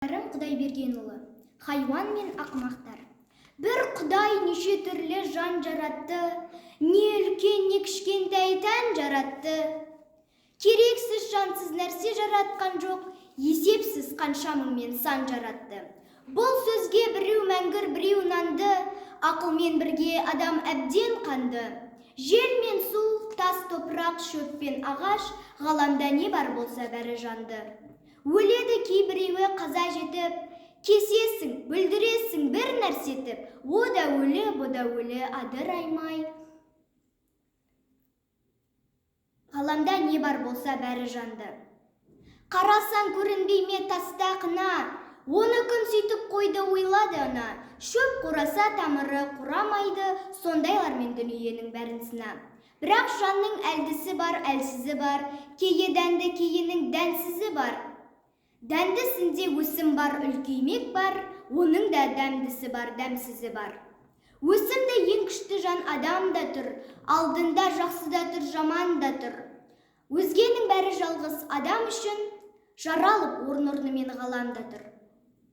Кәрім Құдайбергенұлы. Хайуан мен ақымақтар. Бір Құдай неше түрлі жан жаратты, не үлкен, не кішкентай тән жаратты. Керексіз, жансыз нәрсе жаратқан жоқ, есепсіз қанша мыңмен сан жаратты. Бұл сөзге біреу мәңгүр, біреу нанды, ақылмен бірге адам әбден қанды. Жел мен су, тас, топырақ, шөп пен ағаш, ғаламда не бар болса, бәрі жанды. Өледі кейбіреуі қаза жетіп, кесесің, бүлдіресің бір нәрсетіп, о да өлі, бұ да өлі, адыраймай. Ғаламда не бар болса, бәрі жанды. Қарасаң, көрінбей ме таста қына? Оны кім сөйтіп қойды, ойлады ана. Шөп қураса, тамыры қурамайды, сондайлармен дүниенің бәрін сына. Бірақ жанның әлдісі бар, әлсізі бар, кейі дәнді, кейінің дәнсізі бар. Дәндісінде өсім бар, үлкеймек бар, оның да дәмдісі бар, дәмсізі бар. Өсімді ең күшті жан адам да тұр, алдында жақсы да тұр, жаман да тұр. Өзгенің бәрі жалғыз адам үшін жаралып, орын-орнымен ғалам да тұр.